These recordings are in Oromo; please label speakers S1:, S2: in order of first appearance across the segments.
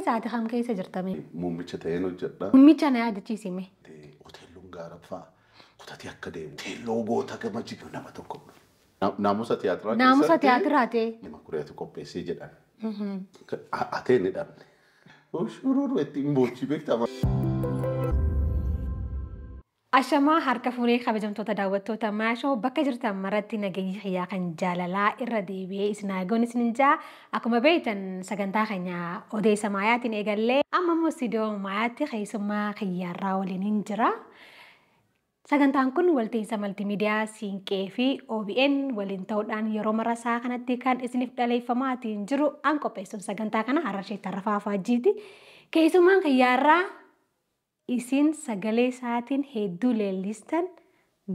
S1: keessa ati kam keessa jirtame?
S2: Muummicha ta'een hojjedha.
S1: Muummicha na yaadachiisime.
S2: Hoteelluun gaaraffaa kutatee akka deemu. Teelloo goota gama jiru nama tokko. Naamusa tiyaatiraa
S1: Naamusa tiyaatiraa ta'e.
S2: Nama kureetu qopheessee jedhan. Atee ni dhabne. Shuruuruu ittiin boochii beektama.
S1: Ashamaa harka fuunee kabajamtoota daawwattoota maashoo bakka jirtan maratti nageenyi xiyyaa kan jaalalaa irra deebi'ee isin eegoon isin jaa akkuma beektan sagantaa keenya odeessa maayaatiin eegallee amma immoo istiidiyoo maayaatti keessummaa xiyyaarraa waliin hin jira. Sagantaan kun walta'insa maltiimiidiyaa Siinqee fi OBN waliin ta'uudhaan yeroo marasaa kanatti kan isiniif dhaleeffamaatiin jiru an qopheessuun sagantaa kana Hararshee Tarrafaa Faajjiiti. Keessummaan xiyyaarraa isin sagalee isaatiin hedduu leellistan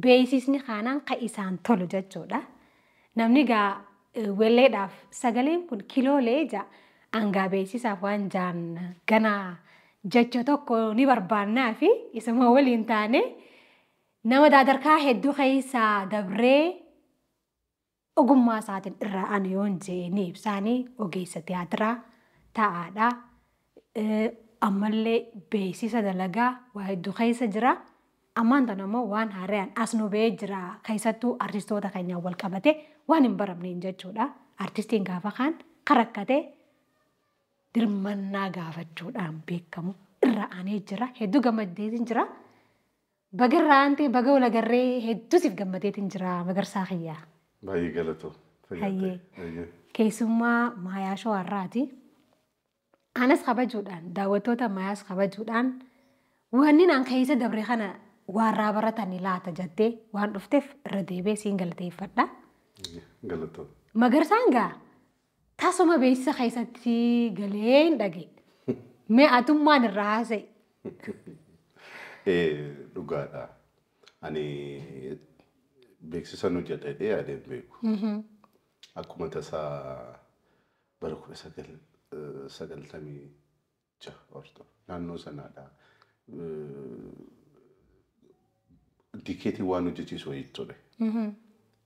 S1: beeksisni kanaan kan isaan tolu jechuudha. Namni egaa welleedhaaf sagaleen kun kiloolee ja'a hangaa beeksisaaf waan jaan ganaa jecha tokko ni barbaannaa fi isuma waliin taane nama daadarkaa hedduu keessaa dabree ogummaa isaatiin irraa ani yoon jee ni ibsaanii ogeessa tiyaatiraa ta'aadha. Ammallee beeksisa dalagaa waa hedduu keessa jira. Ammaan tana immoo waan haaraan as nu ba'ee jira. Keessattuu artistoota keenyaan wal qabate waan hin baramneen jechuudha. Artistiin gaafa kaan karakkatee dirmannaa gaafachuudhaan beekamu irra aanee jira. Hedduu gammadeetiin jira. Baga irraa aantee baga wal agarree hedduu siif gammadeetiin jira Magarsaa Kiyyaa.
S2: Baay'ee galatoo.
S1: Hayyee. Keessummaa Maayaa Shawarraati. Anas kabajuudhaan daawwattoota Maayaas kabajuudhaan wanni naan keessa dabre kana waarraa baratanii laata jettee waan dhufteef irra deebi'ee siin galateeffadha.
S2: Galatoo.
S1: Magarsaan gaa tasuma beeksisa keessatti galee hin dhageenye. Mee atummaan irraa haasa'e.
S2: Dhugaadha. Ani beeksisa nu jedhee yaadeen beeku. Akkuma tasaa bara 1996 horto naannoo sanaadha. Tikeetii waan hojjechiisu wayii ture.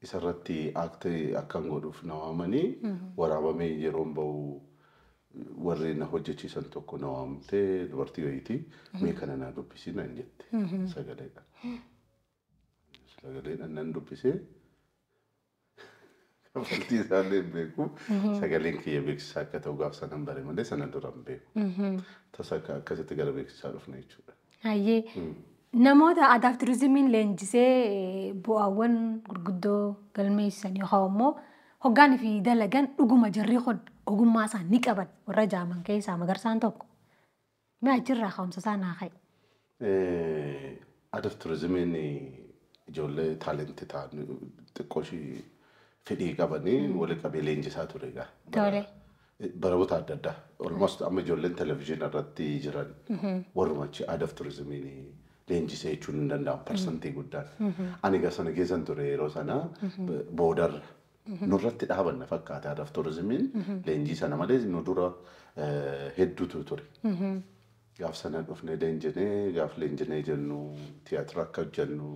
S2: Isarratti aaktii akkan godhuuf na waamanii waraabamee yeroon bahu warreen na hojjechiisan tokko na waamtee dubartii wayiiti mee kana naa dubbisi naan jette sagaleedhaan. Sagaleedhaan nan dubbisee kaffaltii isaallee hin beeku. Sagaleen kiyya beeksisaa akka ta'u gaaf sanan bare malee sana dura hin beeku. Tasa akkasitti gara beeksisaa dhufne jechuudha.
S1: Hayyee. Namoota aadaaf turizimiin leenjisee bu'aawwan gurguddoo galmeessan yookaan immoo hoggaan fi dalagan dhuguma jarri kun ogummaa isaan ni qaban warra jaaman keessaa Magarsaan tokko. Mee achirraa ka'umsa isaa naa ka'i.
S2: Aadaaf turizimiin ijoollee taalentii ta'an xiqqoo ishii fedhii qabanii waliin qabee leenjisaa ture egaa.
S1: Tole.
S2: Baroota adda addaa. Almost amma ijoolleen televizyiinii irratti jiran warruma achi aadaaf turizimiin leenjisee jechuun hin danda'amu parsantii guddaan. Ani egaa sana keessan ture yeroo sana boodarra. Nurratti dhaabanna fakkaata aadaaf turizimiin leenjii sana malee nu dura hedduutu ture. Gaaf sana dhufnee leenjinee gaaf leenjinee jennu tiyaatira akka hojjennu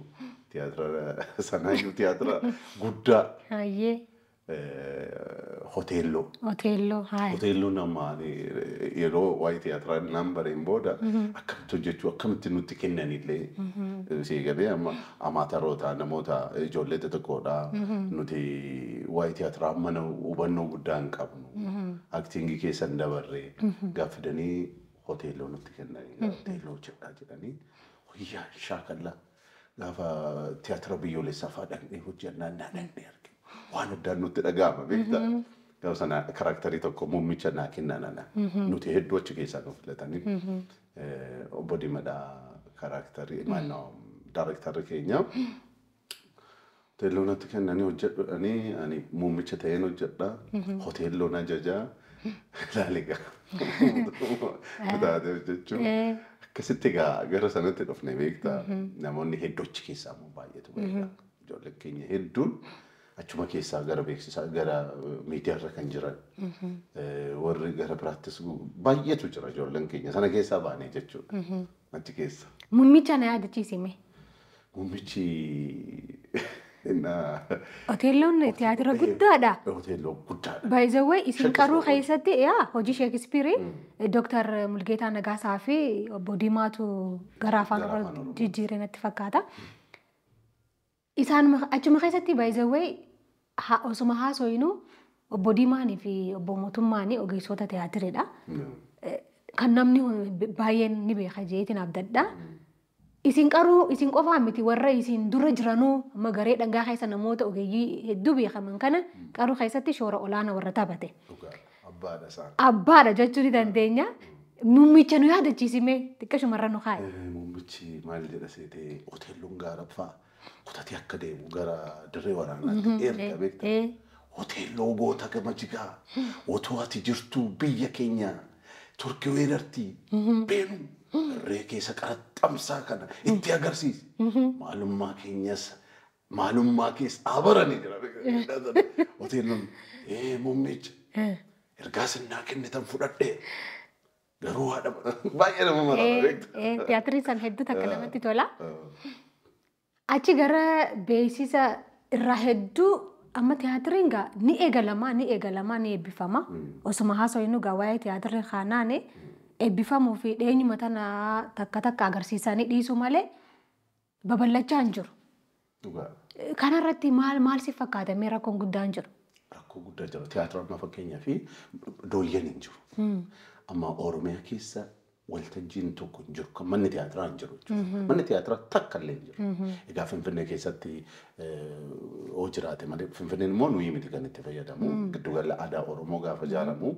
S2: tiyaatira sanaayyuu tiyaatira guddaa.
S1: Hayyee.
S2: Hoteelloo.
S1: Hoteelloo haaya.
S2: Hoteelloon amma yeroo waa'ee tiyaatiraa naan bareen booda akkamitti hojjechuu akkamitti nutti kennanillee sii galee amma amaataroota namoota ijoollee xixiqqoodha nuti waa'ee tiyaatiraa mana hubannoo guddaa hin qabnu aktiingii keessa hin dabarree gaaf fidanii hoteelloo nutti kennanii hoteelloo hojjedhaa jedhanii wayyaa shaakallaa gaafa tiyaatira biyyoolessaa fa'aa dhaqnee hojjennaa naa dhaqnee arginu. Waan addaan nutti dhaga'ama beektaa. Gaafa sana karakterii tokko muummicha naa kennan ana. Nuti hedduu achi keessaa nu filatanii. Obbo Dimadhaa karakterii maannoo daarektarri keenya. Hoteelloo natti kennanii hojjedhuudhanii ani muummicha ta'een hojjedha. Hoteelloon ajajaa. Ilaali egaa. Taatee hojjechuu. Akkasitti egaa gara sanatti dhufne beektaa. Namoonni hedduu achi keessaa immoo baay'eetu baay'eedha. Ijoolleen keenya hedduun achuma keessaa gara beeksisaa gara miidiyaarra kan jiran warri gara biraattis baay'eetu jira ijoolleen keenya sana keessaa baanee jechuudha. Achi keessa.
S1: Muummicha na yaadachiisime.
S2: Muummichi
S1: Oteelloon tiyaatira guddaadha.
S2: Oteelloo guddaadha.
S1: By the way, isin qaruu keessatti yaa hojii Sheekispiirii Dooktar Mulgeetaa Nagaasaa fi obbo Diimaatu gara afaan Oromoo jijjiiree natti fakkaata. Isaan achuma keessatti by the way osuma haasofnu obbo Diimaanii fi obbo Mootummaanii ogeessota tiyaatiriidha. Kan namni baay'een ni beeka jeetiin abdadha. Isin qaruu isin qofaa miti warra isin dura jiranuu amma garee dhangaa keessa namoota ogeeyyii hedduu beekaman kana qaruu keessatti shoora olaanaa warra taphate.
S2: Abbaadha isaan.
S1: Abbaadha jechuu ni dandeenya. Muummicha nu yaadachiisime xiqqashumarra nu kaa'e.
S2: Muummichi maal jedha seetee hoteelloon gaara fa'a kutatee akka deemu gara dirree waraanaatti erga beektaa. Hoteelloo goota gama jigaa otoo ati jirtu biyya keenya Turkii weerartii beenu irree keessa qaraxxamsaa kana itti agarsiisi. Maalummaa keenyas maalummaa keessa abaranii jira. Hoteelloon muummicha ergaa sinnaa kennitan fudhadhee garuu haadha baay'ee nama marara beektaa.
S1: Tiyaatirii san hedduu takka namatti tola. Achi gara beeksisa irraa hedduu amma tiyaatiriin gaa ni eegalama ni eegalama ni eebbifama. Osuma haasofnu gaa waa'ee tiyaatirii kanaan eebbifamuu fi dhiyeenyuma tana takka takka agarsiisanii dhiisuu malee babal'achaa hin jiru. Kanarratti maal maal si fakkaata mee rakkoon guddaan jiru?
S2: Rakkoo guddaa jira. Tiyaatira amma fakkeenyaa fi dooyyan hin jiru. Amma Oromiyaa keessa waltajjiin tokko hin jiru. Kan manni tiyaatiraa hin jiru jechuudha. Manni tiyaatiraa takka illee hin jiru. Egaa Finfinnee keessatti hoo jiraate malee Finfinneen immoo nuyi miti kan itti fayyadamu. Giddugala aadaa Oromoo gaafa ijaaramu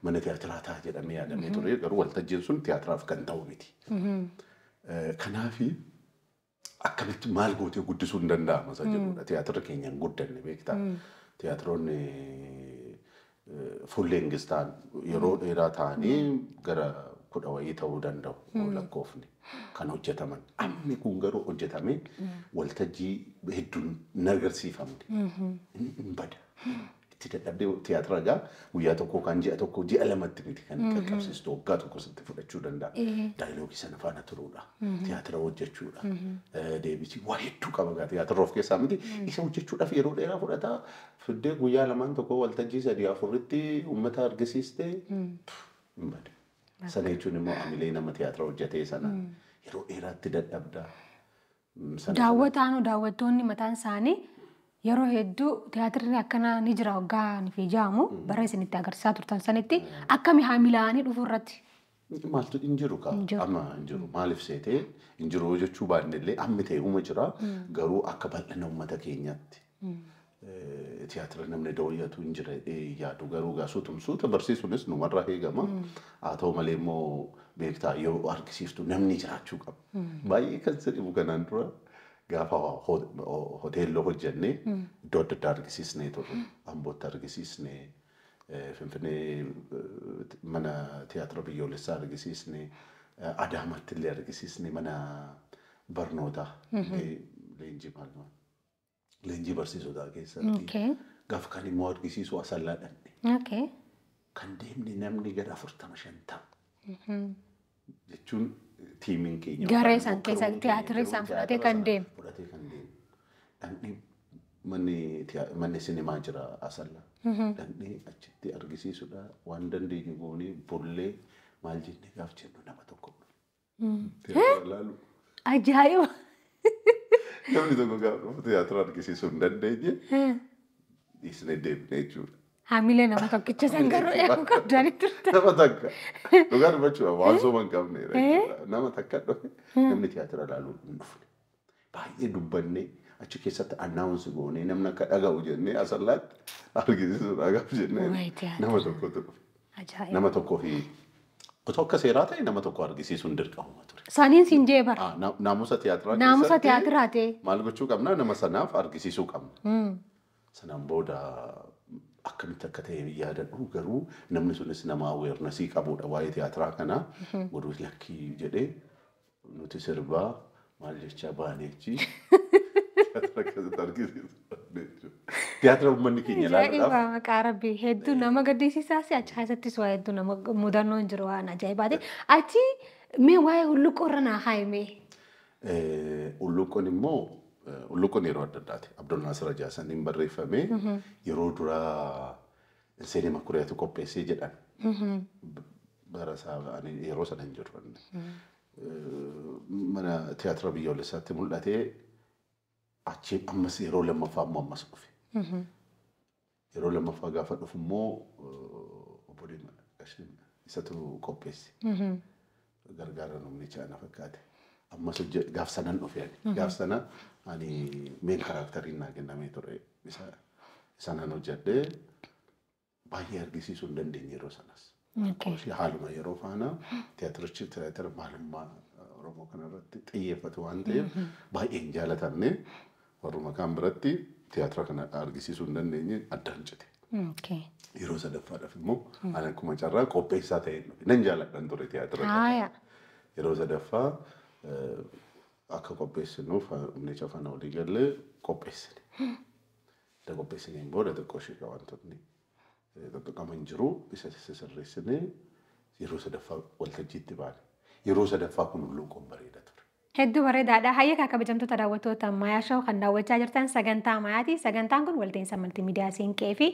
S2: mana tiyaatiraa ta'a jedhamee yaadamee ture. Garuu waltajjiin sun tiyaatiraaf kan ta'u miti. Kanaafi akkamitti maal gootee guddisuu hin danda'ama isa jedhudha. Tiyaatirri keenya hin guddanne beektaa. Tiyaatiroonni full-length ta'an yeroo dheeraa ta'anii gara 10 wayii ta'uu danda'u lakkoofni kan hojjetaman. Ammi kun garuu hojjetamee waltajjii hedduun hin agarsiifamne. Inni hin bada. Itti dadhabdee tiyaatira egaa guyyaa tokko kan ji'a tokko ji'a lamatti miti kan qaqqabsiistu waggaa tokko sitti fudhachuu danda'a. Daayilogii sana faana turuudha. Tiyaatira hojjechuudha. Deebisii waa hedduu qaba gaa tiyaatira of keessaa miti. Isa hojjechuudhaaf yeroo dheeraa fudhata. Fiddee guyyaa lamaan tokko waltajjii 3 4tti uummata argisiistee hin bada. Sana jechuun immoo amilee nama tiyaatira hojjetee sana yeroo dheeraatti dadhabda.
S1: Daawwataanuu daawwattoonni mataan isaanii yeroo hedduu tiyaatirri akkanaa ni jira waggaa ni fi jaamu bara isin itti agarsiisaa turtan sanitti akkami haamilaanii dhufuu irratti.
S2: Maaltu hin jiru kaa amma hin jiru maaliif seetee hin jiru jechuu baannellee ammi ta'e uuma jira garuu akka bal'ina uummata keenyaatti. Tiyaatira namni dooyyatu hin jira yaadu garuu gaa suutumsuuta barsiisuunis numarraa eegama. Haa ta'u malee immoo beektaa yoo argisiiftu namni jiraachuu qaba. Baay'ee kan si dhibu kanaan dura gaafa hoteelloo hojjennee iddoo adda addaa argisiisnee turre. Ambootti argisiisnee, Finfinnee mana tiyaatira biyyoolessaa argisiisnee, Adaamaatti illee argisiisnee mana barnootaa leenjii maal leenjii barsiisotaa keessatti. Gaafa kan immoo argisiisu Asallaa dhaqne. Kan deemne namni gara 40-50. Jechuun tiimiin keenya.
S1: Garee isaan keessa tiyaatira isaan fudhatee kan deemu.
S2: Fudhatee kan deemu. Dhaqnee manni sinimaa jira Asallaa. Dhaqnee achitti argisiisudha waan dandeenyu goonee bullee maal jennee gaaf jennu nama tokko. Tiyaatira ilaalu.
S1: Ajaa'iba!
S2: Namni tokko gaafa dhufu tiyaatira argisiisuu hin dandeenye dhiisnee deemne jechuudha.
S1: Haamilee nama tokkicha san garuu eeguu qabdanii turte.
S2: Nama takka. Dhugaa dubbachuudha waan sooma hin qabne. Nama takka dhufe namni tiyaatira ilaaluu hin dhufne. Baay'ee dubbannee achi keessatti annaawunsi goonee namni akka dhaga'u jennee Asallaatti argisiisuudha gaaf jennee nama tokkotu dhufe. Nama tokkoo fi otoo akka seeraa ta'e nama tokko argisiisuun dirqamuma ture.
S1: Saniin siin jee bara.
S2: Naamusa tiyaatiraa
S1: Naamusa tiyaatiraa ta'e.
S2: Maal gochuu qabna nama sanaaf argisiisuu qabna. Sanaan booda akkamitti akka ta'e yaadadhu garuu namni sunis nama aweernasii qabudha waa'ee tiyaatiraa kanaa godhuu lakkii jedhee nuti sirbaa maal jechaa baaneechi tiyaatira akkasitti argisiisu. Tiyaatira uummanni keenya ilaaluudhaaf.
S1: Ajaa'iba maqaa rabbii hedduu nama gaddisiisaas achi keessattis waa hedduu nama mudannoon jiru waan ajaa'ibaati. Achi mee waa'ee hulluqqoo irra naa kaa'e mee?
S2: Hulluqqoon immoo Hulluuqoon yeroo adda addaati. Abdul Naasir Ajaasaniin barreeffame yeroo duraa Seenee Makuriyaatu qopheessee jedhan. Bara isaa ani yeroo sana hin jiru. Mana tiyaatira biyyoolessaatti mul'atee achi ammas yeroo lammaffaa immoo ammas dhufe. Yeroo lammaffaa gaafa dhufu immoo obbo Diimaa isatu qopheesse. Gargaara namnicha ana fakkaate. Ammas gaaf sanan dhufe ani. Gaaf sana ani meen karaakteriin naa kennamee ture. Isa nan hojjedhee baay'ee argisiisuu hin dandeenye yeroo sanas. Haaluma yeroo faana tiyaatirichi tiyaatira maalummaa Oromoo kanarratti xiyyeeffatu waan ta'eef baay'ee hin jaalatamne warruma kaan biratti tiyaatira kana argisiisuu hin dandeenye addaan cite. Yeroo sadaffaadhaaf immoo ani akkuma carraa qopheessaa ta'een dhufe. Nan jaaladhan ture tiyaatira kana. Yeroo sadaffaa akka qopheessinuuf humnicha faana walii gallee qopheessine. Erga qopheessineen booda xiqqoo ishee wantoonni tuttuqaman jiru isa sirreessinee yeroo sadaffaa waltajjiitti baane. Yeroo sadaffaa kun hulluuqoon bareeda ture.
S1: Hedduu bareedaadha. Hayya kabajamtoota daawwattoota Maayaa Show kan daawwachaa jirtan sagantaa Maayaati. Sagantaan kun walta'insa maltiimiidiyaa Siinqee fi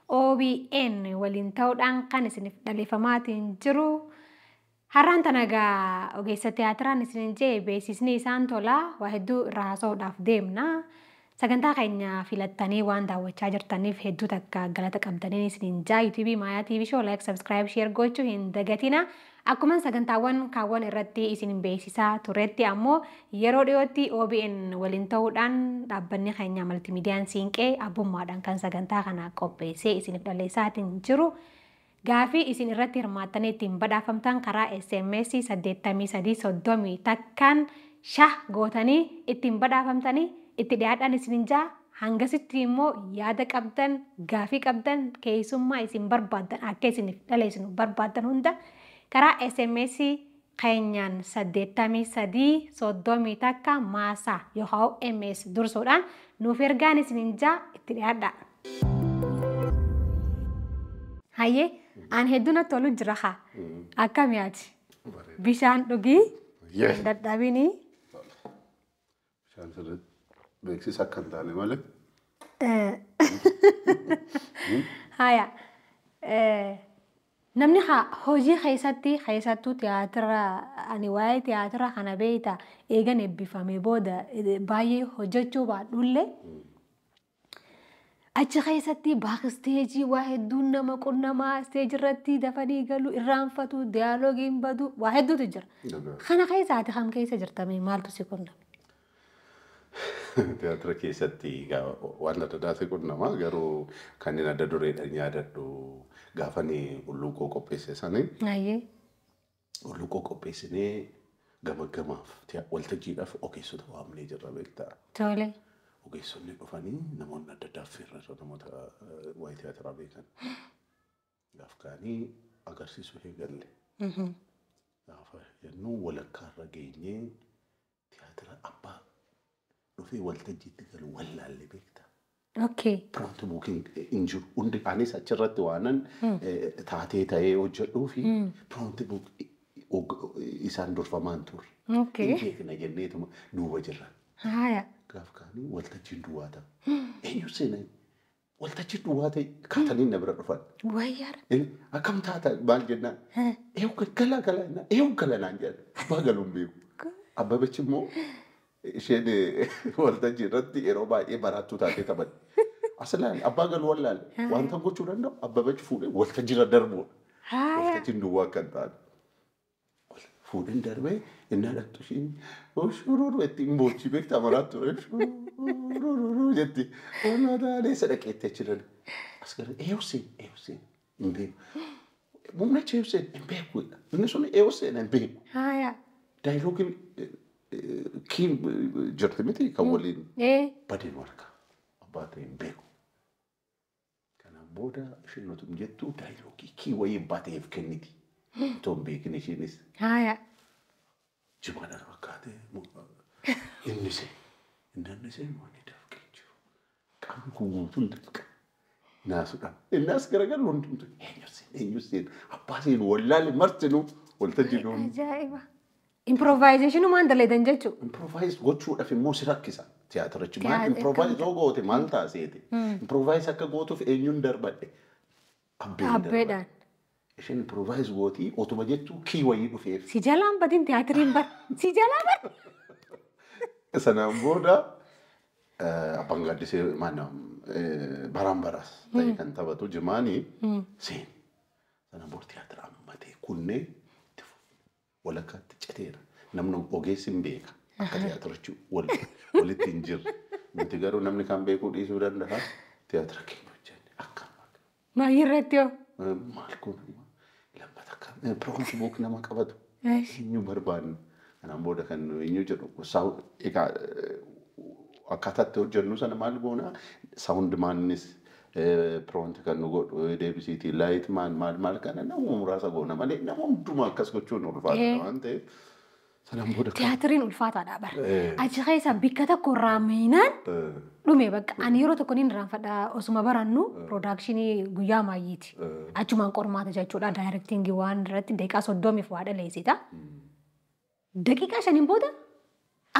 S1: OBN waliin ta'uudhaan kan isiniif dhaleeffamaatiin jiru. Har'aan tana egaa ogeessa tiyaatiraan isinin jee beeksisni isaan tola waa hedduu irraa haasa'uudhaaf deemna. Sagantaa keenya filattanii waan daawwachaa jirtaniif hedduu takka galata qabdaniin isinin jaa YouTube Maayaa TV Show like, subscribe, share gochuu hin dagatina. Akkuma sagantaawwan kaawwan irratti isin beeksisaa turetti ammoo yeroo dhiyootti OBN waliin ta'uudhaan dhaabbanni keenya maltiimiidiyaan Siinqee abbummaadhaan kan sagantaa kana qopheessee isiniif dhaleessaatiin jiru. Gaafii isin irratti hirmaattanii ittiin badhaafamtan karaa SMS 83 31 shah gootanii ittiin badhaafamtanii itti dhiyaadhaan isinin jaa hangasitti immoo yaada qabdan gaafii qabdan keessummaa isin barbaaddan akka isiniif dhaleessinu barbaaddan hunda karaa SMS keenyaan 83 31 maasaa yookaan MS dursuudhaan nuuf ergaan isinin jaa itti dhiyaadha. Hayyee aan hedduu natti tolu jira haa. Akkam yaati? Bishaan dhugii dadhabinii.
S2: Bishaan sirriitti beeksisa akka hin taane malee.
S1: Haya. Namni hojii keessatti keessattuu tiyaatira ani waa'ee tiyaatira kana beekta eegan eebbifamee booda baay'ee hojjechuu baadhullee. Achi keessatti baaksteejii waa hedduun nama qunnamaa isteejii irratti dafanii galu irraanfatu diyaaloogiin badu waa hedduutu jira. Kana keessa ati kam keessa jirtame maaltu si qunname?
S2: Tiyaatira keessatti waan adda addaa si qunnama garuu kanneen adda dureedhaan yaadadhu gaafani hulluuqoo qopheesse sanii. Hulluuqoo qopheessinee gama gamaaf waltajjiidhaaf ogeessota waamnee jirra beektaa.
S1: Tole.
S2: Ogeessonni dhufanii namoonni adda addaa affeerra namoota waa'ee tiyaatiraa beekan. Gaaf kaanii agarsiisuu eegalle. Gaafa jennu walakkaarra geenyee tiyaatira abbaa dhufee waltajjiitti galu wallaalle beektaa. Prompt booking hin jiru. Hundi anis achirratti waanan taatee ta'ee hojjedhuu fi prompt book isaan durfamaa hin turre. Hin beekna jenneetuma duuba jirra. Gaaf kaanii waltajjiin duwwaa ta'a. Eenyu seenaa waltajjiin duwwaa ta'e kaatanii na bira dhufan. Akkam taata maal jennaan? Eewu gala gala jennaan eewu gala naan jedhan abbaa galuun beeku. Abbabichi immoo isheen waltajjii irratti yeroo baay'ee barattuu taatee taphatti. As ilaali abbaa galuu wallaale wanta gochuu danda'u abbabichi fuudhee waltajjii irra darbuudha. Waltajjiin duwwaa akka hin taane. Fuudheen darbee inni dhaqxu ishiin shururu jetti hin boochii beektaa maraattu shururu jetti onataalee sadaqeetti achi darbe. As gara eewseen eewseen hin beeku. Mummichi eewseen hin beeku. Inni sun eewseen hin beeku. Daayiloogiin kiin jirti miti kan waliin badeen warqa abbaa ta'e hin beeku. Kanaan booda ishiin nuti jettu daayiloogii kii wayii abbaa ta'eef kenniti. Otoo hin beekin ishiinis. Jimaadhaan fakkaate inni seen inni seen waan dafqee jiru. Qaamni kun guutuun dafqa. Naasuudhaan. Inni as garagalu hundumtu eenyu seen eenyu seen abbaa seen wallaalle martinuu waltajjii dhuun.
S1: Ajaa'iba. Improvisationumaan dalagan jechuudha.
S2: Improvise gochuudhaaf immoo si rakkisa. Tiyaatirichi maal improvise yoo goote maal taaseeti? Improvise akka gootuuf eenyuun darbadhe?
S1: Abbeedhaan.
S2: Isheen improvise gootii otuma jettuu kii wayii dhufeef.
S1: Si jalaan badin tiyaatiriin bar. Si jalaa bad.
S2: Sanaan booda abbaan gaaddisee maana baraan baraas ta'e kan taphatu jimaanii seen. Sanaan booda tiyaatira ammatee kunnee itti walakkaatti citeera. Namni ogeessi hin beeka. Akka tiyaatirichi walitti hin jirre. Nuti garuu namni kan beekuu dhiisuu danda'a. Tiyaatira keenya hojjenne akka
S1: Maayii irratti hoo?
S2: Maal kun lammata akka prompt book nama qabatu. Eenyu barbaannu. Kanaan booda kan eenyu jedhu egaa akkaataa itti hojjennu sana maal goona sound mannis prompt kan nu godhu deebisiitii light man maal maal kana nama muraasa goona malee nama hundumaa akkas gochuun ulfaata waan ta'eef. Sanaan booda
S1: Tiyaatiriin ulfaataadha bara. Achi keessa bikka tokko irraa miinaan dhume bakka ani yeroo tokko niin irraanfadha osuma barannu productionii guyyaa maayyiiti. Achumaan qormaata jechuudha directingii waan irratti daqiiqaa 30 waa dhaleessita. Daqiiqaa 5 booda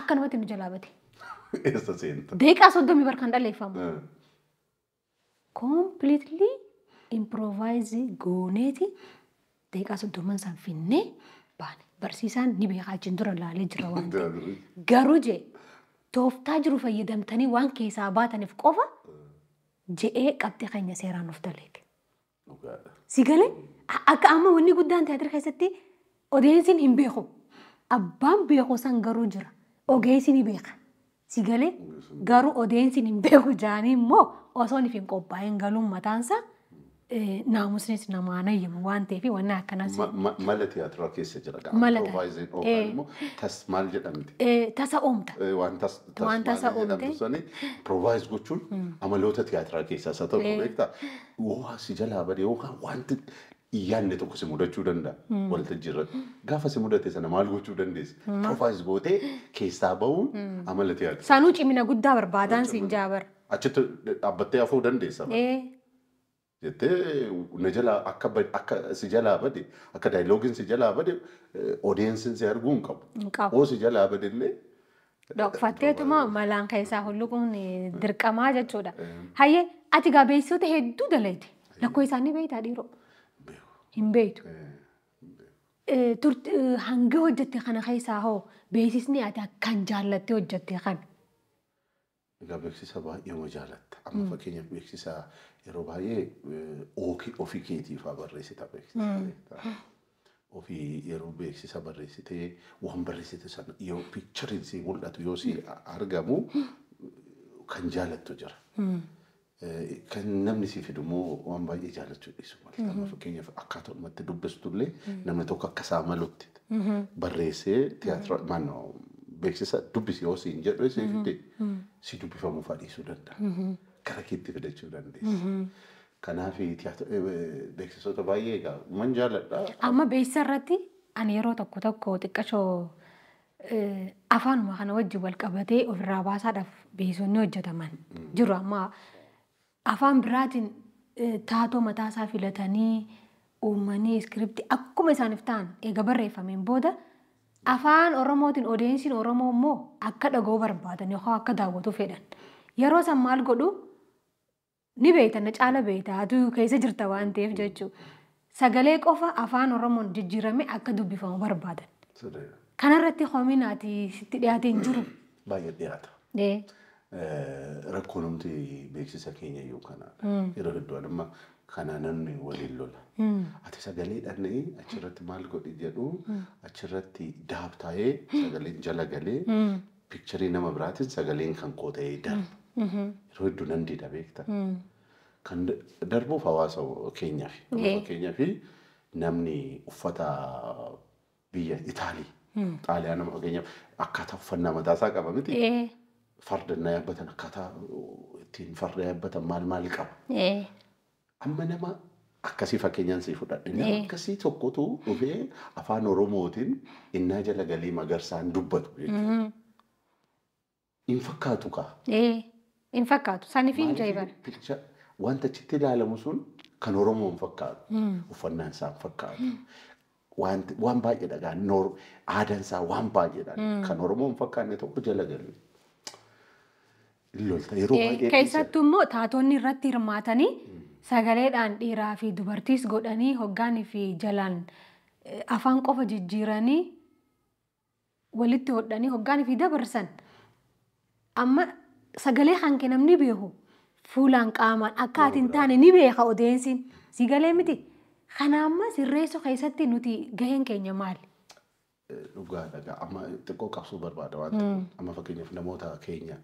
S1: akkanumatti nu jalaa bate.
S2: Eessa seenta?
S1: Daqiiqaa 30 bar kan dhaleeffamu. Completely improvise gooneeti daqiiqaa 30 san finnee baane. Barsiisaan ni beekaa achiin dura laalee jira waan ta'eef. Garuu jee tooftaa jiru fayyadamtanii waan keessaa baataniif qofa je'ee qabxii keenya seeraan of daleege. Si galee akka amma wanni guddaan tiyaatira keessatti odeessiin hin beeku. Abbaan beeku san garuu jira. Ogeessi ni beeka. Si galee garuu odeessiin hin beeku jaanii immoo osoo hin qophaa'in galuun mataansaa naamusnis namaan ayyamu waan ta'eef wanni akkanaas.
S2: Mala tiyaatiraa keessa jira.
S1: Mala
S2: Yookaan immoo tas maal jedhamti?
S1: Tasa oomta.
S2: Waan tasa oomte. Improvise gochuun amaloota tiyaatiraa keessaa isa tokko beektaa. Waa si jalaa bade yookaan wanti yaadne tokko si mudachuu danda'a waltajjii irratti. Gaafa si mudate sana maal gochuu dandeessa? Improvise gootee keessaa bahuun amala tiyaatiraa.
S1: Sanuu cimina guddaa barbaadaan siin jaabar.
S2: Achitti dhaabbattee hafuu dandeessa. Jettee na jalaa akka si jalaa bade akka daayiloogiin si jalaa bade odeessiin si arguu hin qabu. Oo si jalaa bade illee.
S1: Dhokfatteetuma malaan keessaa hulluquun dirqamaa jechuudha. Hayyee ati gaa beeksisoota hedduu dalayti. Lakkoo isaanii beektaa dhiiroo? Hin beektu. Hanga hojjette kana keessaa hoo beeksisni ati akkan jaallattee hojjette kana?
S2: Egaa beeksisa baay'ee ma jaalatta. Amma fakkeenyaaf beeksisa yeroo baay'ee ofii keetiif barreessita beeksisa. Ofii yeroo beeksisa barreessitee waan barreessite sana yoo piikchariin si mul'atu yoo si argamu kan jaalattu jira. Kan namni si fidu immoo waan baay'ee jaallachuu dhiisu. Amma fakkeenyaaf akkaataa dhumatti dubbistullee namni tokko akka isaa malutti barreessee tiyaatira maannoo beeksisa dubbisi yoo siin jedhu si fide si dubbifamuu fa'aa dhiisuu danda'a. Gara keetti fidachuu dandeessa. Kanaaf beeksisoota baay'ee egaa man jaalladha.
S1: Amma beeksisa irratti ani yeroo tokko tokko xiqqashoo afaanuma kana wajjin wal qabatee ofirraa baasaadhaaf beeksisonni hojjetaman jiru. Amma afaan biraatiin taatoo mataasaa filatanii uumanii iskiriptii akkuma isaaniif ta'an eega barreeffameen booda afaan Oromootiin odeensiin Oromoo immoo akka dhaga'uu barbaadan yookaan akka daawwatu fedhan. Yeroo san maal godhu ni beektan na caala beekta aduu keessa jirta waan ta'eef jechuudha. Sagalee qofa afaan Oromoon jijjiirame akka dubbifamu barbaadan. Kanarratti homiin ati sitti dhiyaatee hin jiru.
S2: Baay'ee dhiyaata. Rakkoon nuti beeksisa keenya iyyuu kanaadha. Yeroo hedduu amma kana namni waliin lola. Ati sagaleedhaan achirratti maal godhi jedhu achirratti daab taa'ee sagaleen jala galee piikcharii nama biraatiin sagaleen kan koo ta'ee darba. Yeroo hedduu nan dida beekta. Kan darbuuf hawaasa keenyaaf. Fakkeenyaaf namni uffata biyya Itaalii Xaaliyaa nama fakkeenyaaf akkaataa uffannaa mataasaa qaba miti. Farda na yaabbatan akkaataa ittiin farda yaabbatan maal maal qaba. Amma nama akkasii fakkeenyaan sii fudhadhe. Nama akkasii tokkotu dhufee afaan Oromootiin innaa jala galee Magarsaan dubbatu jechuudha. Hin fakkaatu kaa.
S1: Hin fakkaatu. Saniif hin jaayiban.
S2: Wanta achitti ilaalamu sun kan Oromoo hin fakkaatu. Uffannaan isaa hin fakkaatu. Waan baay'eedha gaa aadaan isaa waan baay'eedha. Kan Oromoo hin fakkaanne tokko jala galu. Lolta yeroo baay'ee.
S1: Keessattuu immoo taatonni irratti hirmaatanii sagaleedhaan dhiiraa fi dubartiis godhanii hoggaanii fi jalaan afaan qofa jijjiiranii walitti hodhanii hoggaanii fi dabarsan. Amma sagalee hanqe namni beeku fuulaan qaamaan akka ati hin taane ni beeka odeensiin si galee miti. Kana amma sirreessuu keessatti nuti gaheen keenya maali?
S2: Dhugaadha. Amma xiqqoo qabsoo barbaada waan ta'eef. Amma fakkeenyaaf namoota keenya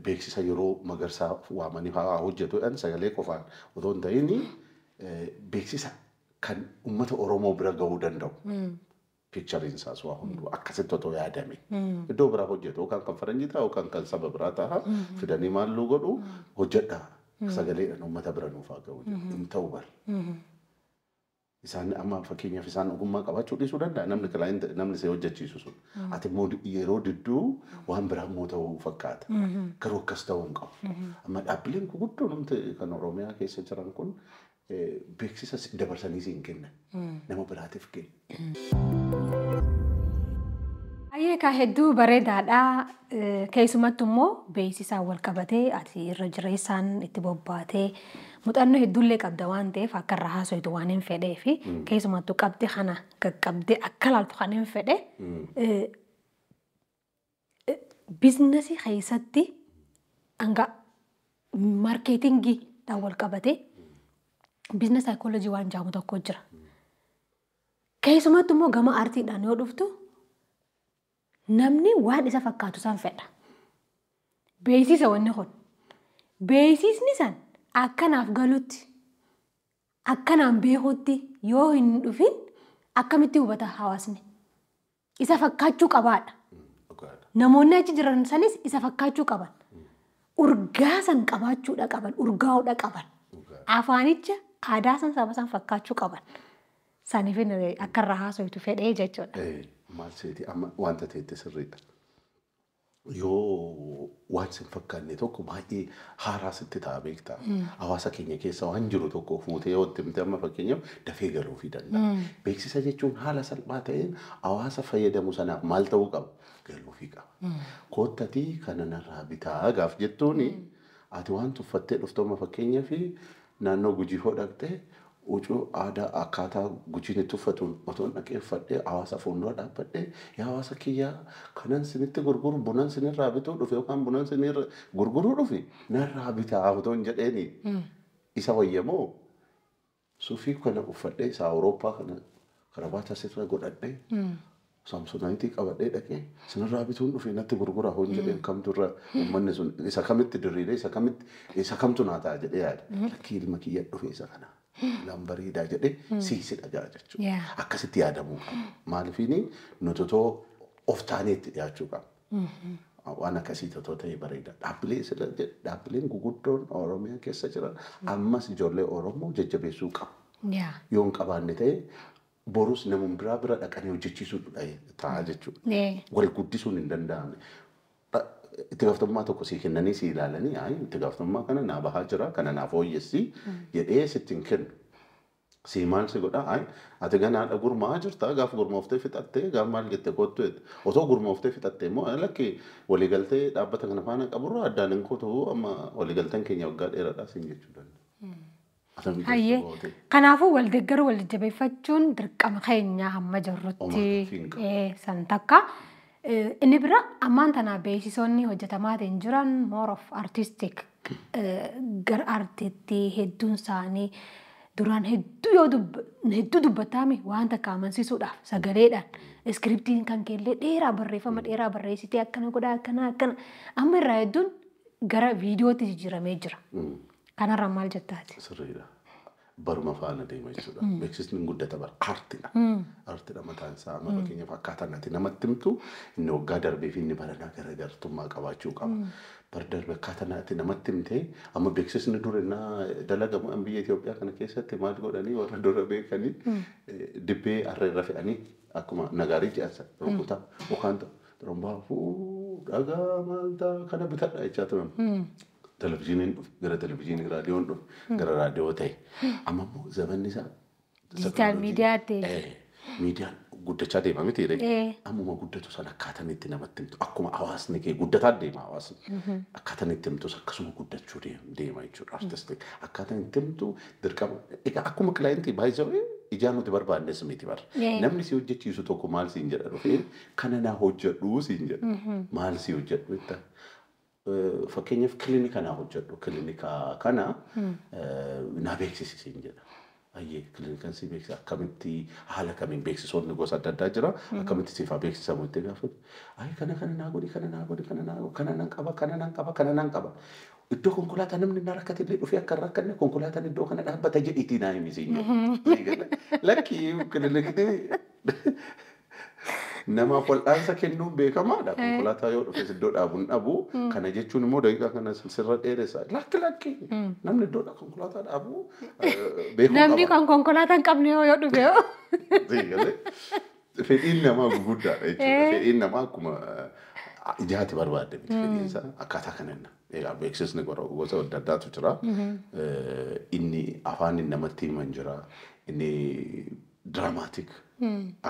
S2: beeksisa yeroo Magarsaa waamanii fa'aa hojjetuudhaan sagalee qofaan otoo hin ta'in beeksisa kan uummata Oromoo bira gahuu danda'u. Piikchariin isaas waa hunduu akkasitti otoo yaadame. Iddoo biraa hojjetu yookaan kan faranjii ta'a yookaan kan saba biraa ta'a fidanii maalluu godhu hojjedhaa sagaleedhaan uummata bira nuuf haa gahu hin ta'u bara. Isaan amma fakkeenyaaf isaan ogummaa qabaachuu dhiisuu danda'a namni kilaayinti namni si hojjechiisu sun. Ati immoo yeroo didduu waan biraa immoo ta'uu fakkaata. Garuu akkas ta'uu hin qabu. Amma dhaabbileen gurguddoon humti kan Oromiyaa keessa jiran kun beeksisa dabarsanii siin kennan. Nama biraatiif kennu.
S1: Baay'ee hedduu bareedaadha. Keessumattuu immoo beeksisaan wal qabatee ati irra jireessaan itti bobbaatee muuxannoo hedduullee qabda waan ta'eef akka irraa haasoitu waan hin fedhee fi keessumattuu qabdi kana qaqqabdee akka laaltu kan hin fedhe. Biizinasii keessatti hanga maarkeetingiidhaan wal qabatee business psychology waan jedhamu tokko jira. Keessumattuu immoo gama aartiidhaan yoo dhuftu namni waan isa fakkaatu san fedha. Beeksisa wanni kun. Beeksisni san akkanaaf galutti akkanaan beekutti yoo hin dhufin akkamitti hubata hawaasni? Isa fakkaachuu qabaadha. Namoonni achi jiran sanis isa fakkaachuu qaban. Urgaa san qabaachuudha qaban, urgaa'uudha qaban. Afaanicha aadaa san saba san fakkaachuu qaban. Saniif akka irraa haasoitu fedhee jechuudha.
S2: Maal seeti amma wanta ta'etti sirriidha. Yoo waan sin fakkaanne tokko baay'ee haaraa sitti ta'a beektaa. Hawaasa keenya keessa waan jiru tokko fuutee yoo itti himte amma fakkeenyaaf dafee galuufii danda'a. Beeksisa jechuun haala salphaa ta'een hawaasa fayyadamu sanaaf maal ta'uu qaba? Galuufii qaba. Koottatii kana narraa bitaa gaaf jettuuni ati waan tuffattee dhuftu amma fakkeenyaaf naannoo Gujii hoo dhaqxee huccuu aadaa akkaataa Gujiin itti uffatuun otoo dhaqee uffadhee hawaasa fuuldura dhaabbadhee yaa hawaasa kiyyaa kanan sinitti gurguru bunan sinirraa bituu dhufe yookaan bunan sinirra gurguruu dhufe narraa bitaa otoo hin jedheeni isa wayyamoo suufii kana uffadhee isa Awurooppaa kana karabaata sirra godhadhee saamsonaayitii qabadhee dhaqee sinirraa bituun dhufe natti gurguraa hoon jedheen kamtu irra uummanni sun isa kamitti diriiree isa kamitti isa kamtu naa ta'a jedhee yaada. Lakkii ilma kiyya dhufe isa kana. Laan bareedaa jedhee siisi dhagaa jechuudha. Akkasitti yaadamuu qaba. Maaliifini nuti otoo of taanee itti dhiyaachuu qabna. Waan akkasii otoo ta'e bareeda. Dhaabbilee sila dhaabbileen guguddoon Oromiyaa keessa jiran ammas ijoollee Oromoo jajjabeessuu qabu. Yoo hin qabaanne ta'e borus namuma biraa bira dhaqanii hojjechiisuu ta'a jechuudha. Wal guddisuun hin danda'amne. Itti gaafatamummaa tokko sii kennanii sii ilaalanii itti gaafatamummaa kana naa bahaa jira kana naa fooyyessi jedhee sitti hin kennu. Sii maal si godhaa ati ganaadha gurmaa'aa jirta gaafa gurmooftee fixattee gaafa maal jette kottu jette otoo gurmooftee fixattee immoo lakki waliigaltee dhaabbata kana faana qaburraa addaan hin kutu amma waliigalteen keenya waggaa dheeraadhaa siin jechuu danda'a.
S1: Hayyee kanaafuu wal deeggaruu wal jajjabeeffachuun dirqama keenya hamma jirrutti san takka. Inni bira ammaan tana beeksisoonni hojjetamaa jiran more of artistic gara artiitti hedduun isaanii duraan hedduu yoo hedduu dubbataame waan takka amansiisuudhaaf sagaleedhaan iskiriptiin kan keellee dheeraa barreeffama dheeraa barreessitee akkana godhaa akkana akkana amma irraa hedduun gara viidiyootti jijjiiramee jira. Kanarraa maal jettaati?
S2: Sirriidha. Baruma faana deema jechuudha. Beeksisni guddata bara aartiidha. Aartiidha mataan isaa amma fakkeenyaaf akkaataan ati namatti himtu inni waggaa darbee fi inni baranaa garaagartummaa qabaachuu qaba. Bara darbe akkaataan ati namatti himtee amma beeksisni dur innaa dalagamu biyya Itoophiyaa kana keessatti maal godhanii warra dura beekanii dibbee harreerra fe'anii akkuma nagaarii jedhan rukutaa yookaan xurumbaa dhagaa maal ta'a kana bitadha jechaa turan. Televizyiiniin dhufe gara televizyiinii raadiyoon dhufe gara raadiyoo ta'e. Amma immoo zamanni isaa
S1: Digital miidiyaatti.
S2: Miidiyaan guddachaa deema miti jedhee. Ammuma guddatu sana akkaataan itti namatti himtu akkuma hawaasni kee guddataa deema hawaasni. Akkaataan itti himtus akkasuma guddachuu deema jechuudha artistik. Akkaataan itti himtu dirqama. Egaa akkuma client baay'isawee ijaan nuti barbaannes miti bara. Namni si hojjechiisu tokko maal siin jedha dhufee kana naa hojjedhu siin jedha. Maal si hojjedhu jetta. Fakkeenyaaf kilinika naa hojjedhu kilinika kana naa beeksisi siin jedha. Ayyee kilinikan si beeksisa akkamitti haala kamiin beeksisoonni gosa adda addaa jira akkamitti siif haa beeksisamu itti gaafatu. Ayi kana kana naa godhi kana naa godhi kana naa godhi kana nan qaba kana nan qaba kana nan qaba. Iddoo konkolaataa namni na rakkate illee dhufee akka hin rakkanne konkolaataan iddoo kana dhaabbata jedhiitii naa himi siin jedhu. Lakki kilinikni namaaf wal'aansa kennuun beekamaadha. Konkolaataa yoo dhufes iddoo dhaabu hin dhabu. Kana jechuun immoo daqiiqaa kana sirra dheeressa. Lakki lakki namni iddoo konkolaataa dhaabu beekuu qaba.
S1: Namni kan konkolaataa hin qabne yoo dhufe yoo.
S2: Fedhiin namaa gurguddaadha jechuudha. Fedhiin namaa akkuma ijaati barbaadde miti fedhiin isaa akkaataa kanaan. Egaa beeksisni gosa adda addaatu jira. Inni afaan namatti himan jira. Inni dramatic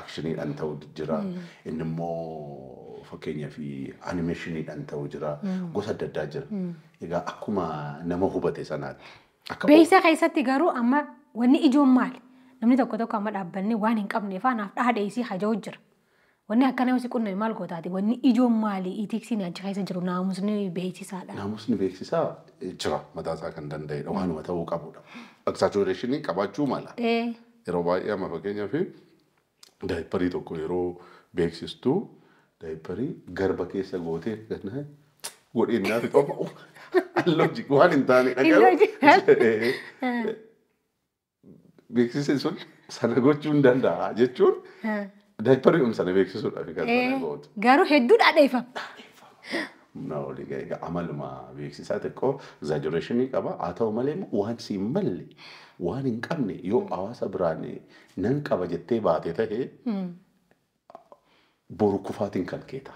S2: actioniidhaan ta'u jira. Inni immoo fakkeenyaaf animationiidhaan ta'u jira. Gosa adda addaa jira. Egaa akkuma nama hubate sanaatti.
S1: Beeksisa keessatti garuu amma wanni ijoon maali? Namni tokko tokko amma dhaabbanni waan hin qabne fa'aa naaf dhaadheessii haja'u jira. Wanni akkana yoo si qunname maal gootaati? Wanni ijoon maali? Itiksiin achi keessa jiru naamusni beeksisaadha.
S2: Naamusni beeksisaa jira mataa isaa kan danda'edha. Waanuma ta'uu qabudha. Exaggeration qabaachuu mala. Yeroo baay'ee amma fakkeenyaaf diaper tokko yeroo beeksistu diaper garba keessa gootee godhee naaf qofa logic waan hin taane garuu beeksisni sun sana gochuu hin danda'a jechuun diaper sana beeksisuudhaaf kan sana gootu.
S1: Garuu hedduu dhaadheeffama.
S2: Humna olii egaa amaluma beeksisaa xiqqoo exaggeration qaba. Haa ta'u malee waan si hin malle waan hin qabne yoo hawaasa biraan nan qaba jettee baate ta'e boru kufaatiin kan keeta.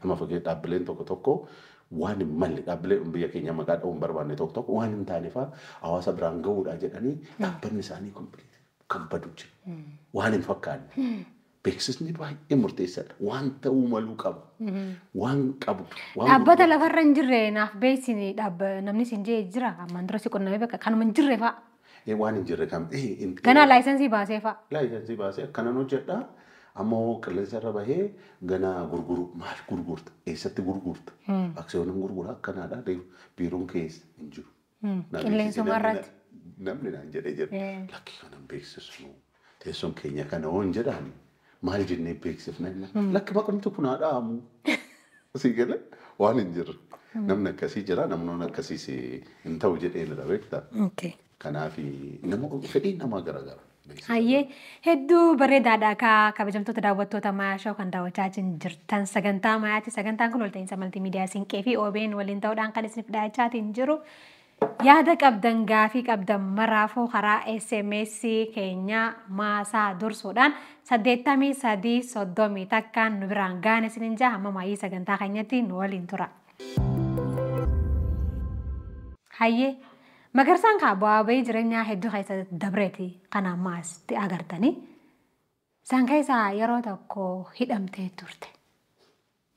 S2: Amma fakkii dhaabbileen tokko tokko waan hin malle dhaabbilee biyya keenya maqaa dha'uun barbaanne tokko tokko waan hin taane fa'aa hawaasa biraan gahuudha jedhanii dhaabbanni isaanii kan badu jira. Waan hin fakkaanne. Beeksisni baay'ee murteessaadha. Waan ta'uu maluu qaba. Waan qabdu.
S1: Dhaabbata lafarra hin jirre naaf beeksisni namni siin jee jira. Ammaan dura si qunnamee bakka kanuma hin jirre fa'a.
S2: Waan hin jirre kam.
S1: Ganaa license baasee fa'a.
S2: License baasee akkanan hojjedha. Ammoo qilleensa irra bahee ganaa gurguru maal gurgurta? Eessatti gurgurta? Aksiyooniin gurgura akkanaadha. Biiroon keessa hin jiru.
S1: Qilleensuma irratti.
S2: Namni naan jedhee jira. Lakki kanan beeksisnu teessoon keenya kana hoon jedhaan maal jennee beeksifna? Lakki maqamti kun haa dhaamu. Asii galee waan hin jirre. Namni akkasii jira namnoonni akkasiis hin ta'u jedhee jira beektaa. Kanaaf fedhiin namaa garaagara.
S1: Hayyee hedduu bareedaadha ka kabajamtoota daawwattoota Maayaa Show kan daawwachaa jirtan sagantaa Maayaati. Sagantaan kun walta'iinsa maltiimiidiyaa Siinqee fi OBN waliin ta'uudhaan kan isiniif dhiyaachaatiin jiru. Yaada qabdan gaafii qabdan maraafuu karaa SMS keenya maasaa dursuudhaan 83 31 nu biraan gaane isinin jaa hamma maayii sagantaa keenyatti nu waliin tura. Hayyee Magarsaan kaa bu'aa bahii jireenyaa hedduu keessa dabreeti kan amma asitti agartanii. Isaan keessaa yeroo tokko hidhamtee turte.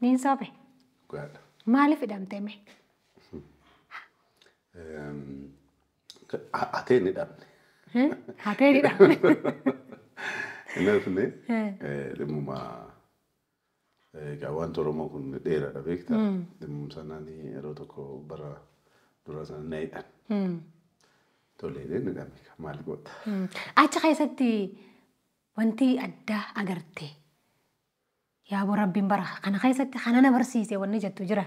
S1: Niin sobe. Maaliif hidhamte mee?
S2: Hatee ni dhabne.
S1: Hatee ni dhabne.
S2: Inni hafne dhimmuma egaa wanti Oromoo kun dheeraadha beektaa. Dhimmuma sanaan yeroo tokko bara dura sana na hidhan. Tolee ni dhabne maal goota.
S1: Achi keessatti wanti addaa agarte yaaboo rabbiin bara kana keessatti kana na barsiise wanni jettu jira.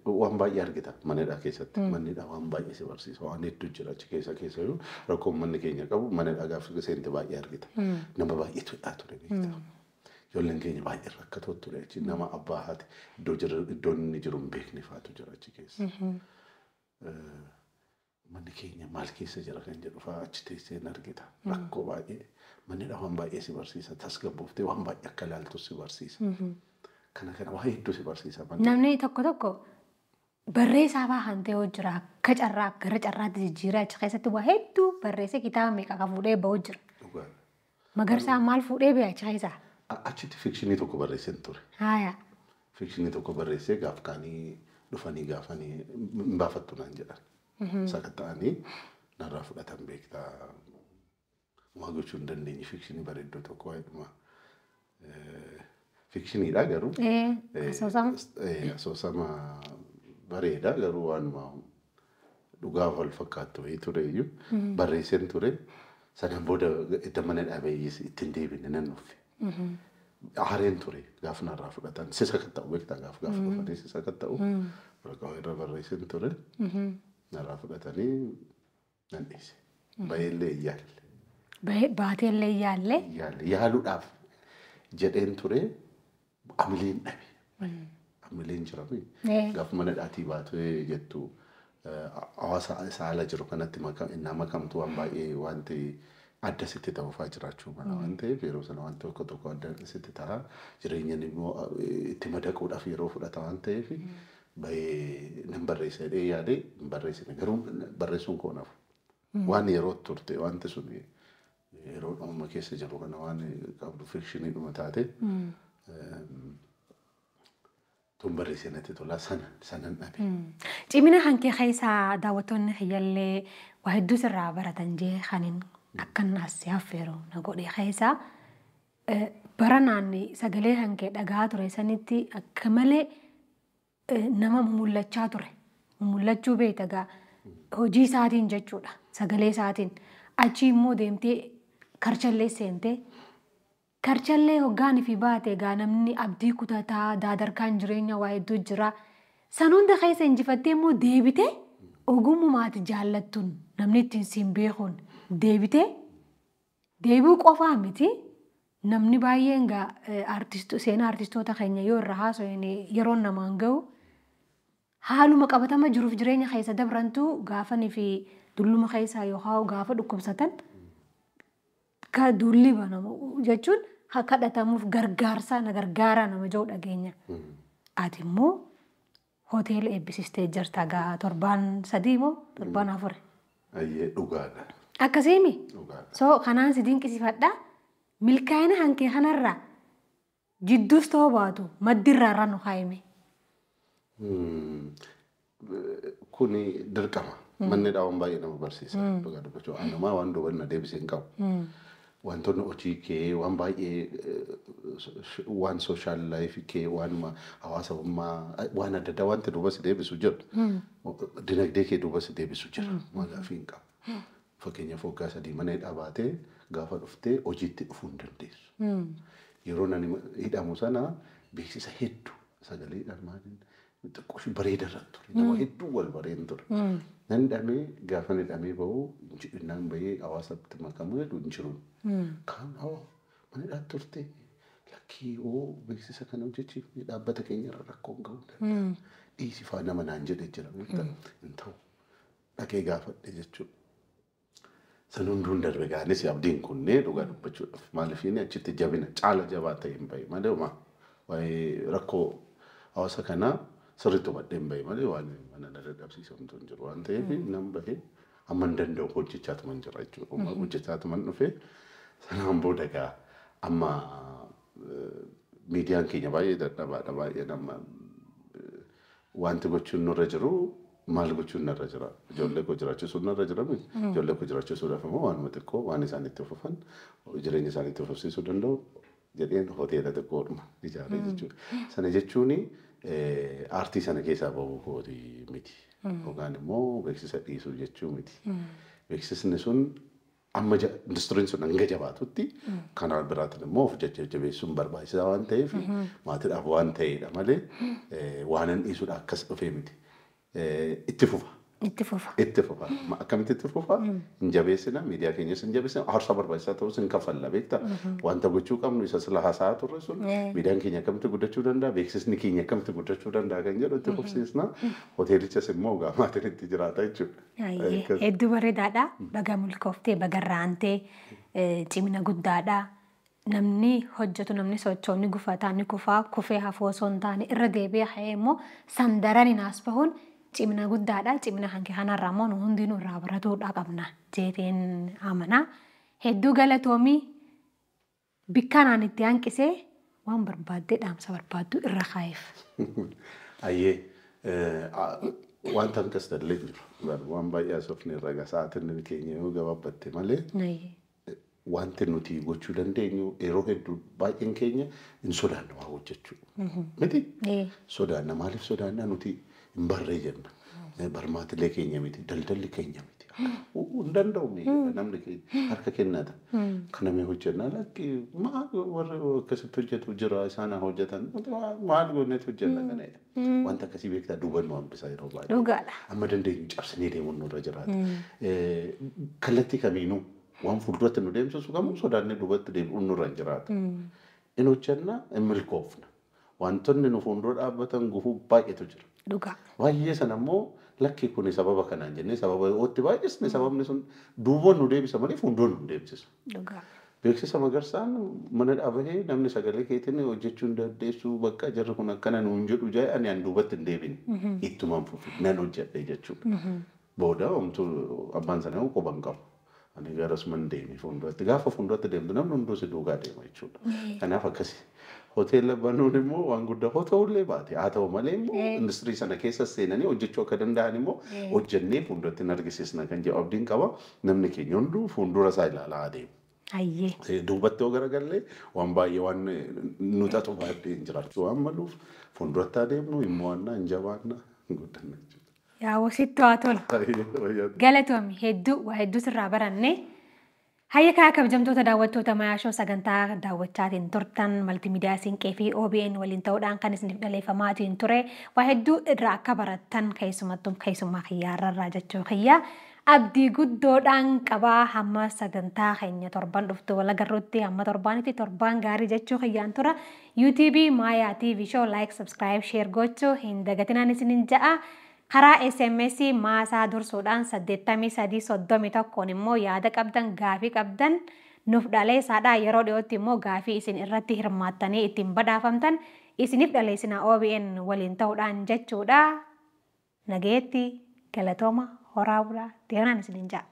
S2: Waan baay'ee argita manadhaa keessatti. Mannidhaa waan baay'ee si barsiisa. Waan hedduu jira achi keessa keessa rakkoon manni keenya qabu manadhaa gaafa seente baay'ee argita. Nama baay'eetu hidhaa ture beektaa. Ijoolleen keenya baay'ee rakkatoo ture achi nama abbaa haati iddoo jira iddoo inni jiru hin beekne faatu jira achi keessa. Manni keenya maal keessa jira kan jedhu fa'aa achi teessee hin argita. Rakkoo baay'ee mannidhaa waan baay'ee si barsiisa. Tasgabbooftee waan baay'ee akka ilaaltu si barsiisa. Kana kana waa hedduu si barsiisa.
S1: Namni tokko tokko Barreessaa fa'aa kan ta'e jira akka carraa gara carraatti jijjiiraa achi keessatti waa hedduu barreessee kitaaba meeqa kan fuudhee ba'u jira. Magarsaa maal fuudhee ba'e achi keessaa?
S2: Achitti fikshinii tokko barreesseen ture.
S1: Haaya.
S2: Fikshinii tokko barreessee gaaf kaanii dhufanii gaafanii hin baafattu naan jedhan. Sakatta'anii narraa fudhatan beektaa. Waa gochuu hin dandeenye fikshinii bareedduu tokko waa'eedhuma. Fikshiniidha garuu.
S1: Asoosama.
S2: Asoosama bareeda garuu waanuma dhugaaf wal fakkaattu wayii ture iyyuu barreesseen ture. Sanaan booda edda mana dhaabeeyyis ittiin deebine nan dhufe. Aareen ture gaaf narraa fudhatan si sakatta'u beektaa gaaf gaaf dhufanii si sakatta'u waraqaa irra barreesseen ture. Narraa fudhatanii nan dhiise. Baay'eellee hin yaalle.
S1: Baateellee hin yaalle.
S2: Yaaluudhaaf jedheen ture amileen dhabe. Amileen jirame. Gaaf mana dhaatii baatee jettu hawaasa isa ala jiru kanatti innaa makamtu waan baay'ee wanti adda sitti ta'uufaa jiraachuu mala waan ta'eef yeroo sana wanti tokko tokko adda sitti ta'a. Jireenyaan immoo itti madaquudhaaf yeroo fudhata waan ta'eef baay'ee nan barreessa jedhee yaadee hin barreessine garuu barreessuun koo nafu. Waan yeroo turte wanti sun yeroo dhuma keessa jiru kana waan qabdu fikshinii dhuma taate tun barreessee natti tola sanan dhabe.
S1: Cimina hankee keessaa daawwattoonni kiyyallee waa hedduu sirraa baratan jee kanin akkan as si affeeru na godhe keessaa bara naanni sagalee hankee dhagaa ture sanitti akka malee nama mul'achaa ture. Mul'achuu beekta gaa hojii isaatiin jechuudha sagalee isaatiin achi immoo deemtee karchallee seentee karchallee hoggaanii fi baate gaa namni abdii kutataa daadarkaan jireenya waa hedduu jira. San hunda keessa injifattee immoo deebitee ogummaati jaallattuun namni ittiin siin beekuun deebitee deebi'uu qofaa miti. Namni baay'een gaa seenaa artistoota keenya yoo irra haasa'an yeroo namaan gahu haaluma qabatama jiruuf jireenya keessa dabrantu gaafanii fi dulluma keessaa yookaan gaafa dhukkubsatan ka duulli banamu jechuun kadhatamuuf gargaarsa na gargaaraa nama jiru dhageenya. Ati immoo hoteela eebbisistee jirta gaa torbaan 3 moo torbaan 4.
S2: Ayyee dhugaadha.
S1: Akkasiimi?
S2: Dhugaadha.
S1: So kanaan si dinqisiifadha. Milkaa'ina hankee kanarraa jidduus ta'uu baatu maddirraa irraa nu kaa'ime.
S2: Kuni dirqama. Manni dhaawwan baay'ee nama barsiisa. Dhugaa dubbachuu anumaa waan duuba deebisee hin qabu. Wantoonni hojii kee waan baay'ee waan sooshaal laayifii kee waan hawaasummaa waan adda addaa wanti duuba si deebisu jira. Dinagdee kee duuba si deebisu jira. Magaafii hin qabu. Fakkeenyaaf waggaa 3 mana hidhaa baatee gaafa dhuftee hojiitti dhufuu hin dandeessu. Yeroo nani hidhamu sana beeksisa hedduu sagaleedhaan maaliin xiqqoo bareeda irra ture. Nama hedduu wal bareen ture. Nan hidhamee gaafa hidhamee bahu naan bahee hawaasatti makamu jedhu hin jiru. Kaan hawaa mana hidhaa turte lakkii oo beeksisa kana hojjechiifne dhaabbata keenya irra rakkoon gahuu danda'a. Dhiisi faa nama naan jedhe jira. Hin ta'u dhaqee gaafadhe jechuudha. San hunduun darbe gaanis abdiin kunnee dhugaa dubbachuudhaaf maaliif inni achitti jabina caala jabaa ta'e hin bahe malee waa'ee rakkoo hawaasa kanaa sirriitti hubadhee hin bahe malee waan mana na dadhabsiisamtu hin jiru waan ta'eef nan bahe amma hin danda'u hojjechaatuma hin jira jechuudha. Hojjechaatuma hin dhufe sanaan booda gaa amma miidiyaan keenya baay'ee dadhabaadha baay'ee nama wanti gochuun nurra jiru maal gochuun narra jira ijoollee koo jiraachisuun narra jira ijoollee koo jiraachisuudhaaf immoo waanuma xiqqoo waan isaan itti fufan jireenya isaanii itti fufsiisuu danda'u jedheen hoteela xiqqoodhuma ijaaree jechuudha. Sana jechuun aartii sana keessaa bahuu kooti miti. Yookaan immoo beeksisa dhiisuu jechuu miti. Beeksisni sun amma industiriin sun hanga jabaatutti karaa biraatiin immoo of jajjabeessuun barbaachisaa waan ta'eef maatiidhaaf waan ta'eedha malee waan hin dhiisuudha akkas dhufee miti. Itti fufa.
S1: Itti fufa.
S2: Itti fufa. Akkamitti itti fufa? Hin jabeessina, miidiyaa keenyas hin jabeessina, aarsaa barbaachisaa ta'us hin kaffalla beektaa. Wanta gochuu qabnu isa sila haasa'aa turre sun miidiyaan keenya akkamitti guddachuu danda'a, beeksisni keenya akkamitti guddachuu danda'a kan jedhu itti fufsiisna. Hoteelichas immoo gaa maatiin itti jiraata jechuudha.
S1: Hedduu bareedaadha. Baga milkooftee, baga raantee, cimina guddaadha. Namni hojjetu, namni socho'u, ni gufataa, ni kufaa, kufee hafuu osoo hin taane irra deebi'ee ka'ee immoo sandaran hin as bahuun Cimina guddaadha. Cimina hanke kanarraa immoo nu hundinuu irraa baratuudhaa qabna jeeteen amanaa. Hedduu galatoomii bikkanaan itti hanqisee waan barbaaddee dhaamsa barbaaddu irra kaa'eef.
S2: Ayyee wanta hanqas dallee jiru. Waan baay'ee haasofne irra sa'aatiin keenya yoo gabaabbatte malee wanti nuti gochuu dandeenyu yeroo hedduu baay'een keenya hin sodaanna waa hojjechuu. Miti? Sodaanna maaliif sodaanna nuti hin barree jenna. Barmaatilee keenya miti, daldalli keenya miti. Hin danda'u namni keenya harka kennata. Kana mee hojjennaa lakki maal warri akkasitti hojjetu jira isaan hojjetan maal gooneet hojjenna kana. Wanta akkasii beektaa duuba nu hambisa yeroo baay'ee.
S1: Dhugaadha.
S2: Amma dandeenyu cabsinee deemuun nurra jiraata. Kallattii kamiinuu waan fuulduratti nu deemsisu kamuu sodaannee duubatti deebi'uun nurra hin jiraatu. In hojjenna, in milkoofna. Wantoonni nu fuuldura dhaabbatan gufuu baay'eetu jira.
S1: Dhugaa.
S2: Baay'ee sana immoo lakki kun sababa kanaan jennee sababa ootti baay'isne sababni sun duuboon nu deebisa malee fuulduun nu deemsisa.
S1: Dhugaa.
S2: Beeksisa Magarsaan mana dhaabbatee namni sagalee keetiin hojjechuu hin dandeessu bakka jarri kun akkana nuun jedhu jee ani an duubatti hin deebine. Ittumaan fufi nan hojjedhe jechuudha. Booda homtuu abbaan sanaa quba hin qabu. Ani garasuman deeme fuulduratti. Gaafa fuulduratti deemtu namni hunduu si duukaa deema jechuudha. Kanaaf akkasi. Hoteela banuun immoo waan guddaa haa ta'ullee baate haa ta'u malee immoo industirii sana keessa seenanii hojjechuu akka danda'an immoo hojjennee fuulduratti hin argisiisna kan jedhu abdiin qaba. Namni keenya hunduu fuuldura isaa ilaalaa adeema.
S1: Ayyee.
S2: Duubatti yoo garagallee waan baay'ee waan nu xaxu baay'ee hin jiraachuu waan maluuf fuulduratti adeemnu hin mo'annaa hin jabaannaa hin guddanna jechuudha.
S1: Yaa wasitti waa tola. Galatoomi hedduu waa hedduu sirraa baranne. Hayya kaa kabajamtoota daawwattoota Mayaashoo sagantaa daawwachaatiin turtan maltimiidiyaa Siinqee fi OBN waliin ta'uudhaan kan isiniif dhaleeffamaatiin ture waa hedduu irraa akka barattan keessumattuu keessummaa kiyyaarrarraa jechuu kiyya. Abdii guddoodhaan qabaa hamma sagantaa keenya torban dhuftu wal agarruutti hamma torbaanitti torbaan gaarii jechuu kiyyaan tura. YouTube Maayaa TV Show like, subscribe, share gochuu hin dagatinaan isinin ja'a. Karaa SMS maasaa dursuudhaan 8331 immoo yaada qabdan gaafii qabdan nuuf dhaleessaadha. Yeroo dhiyootti immoo gaafii isin irratti hirmaattanii ittiin badhaafamtan isiniif dhaleessina OBN waliin ta'uudhaan jechuudha. Nageetti galatooma horaa bulaa deemanaan isinin ja'a.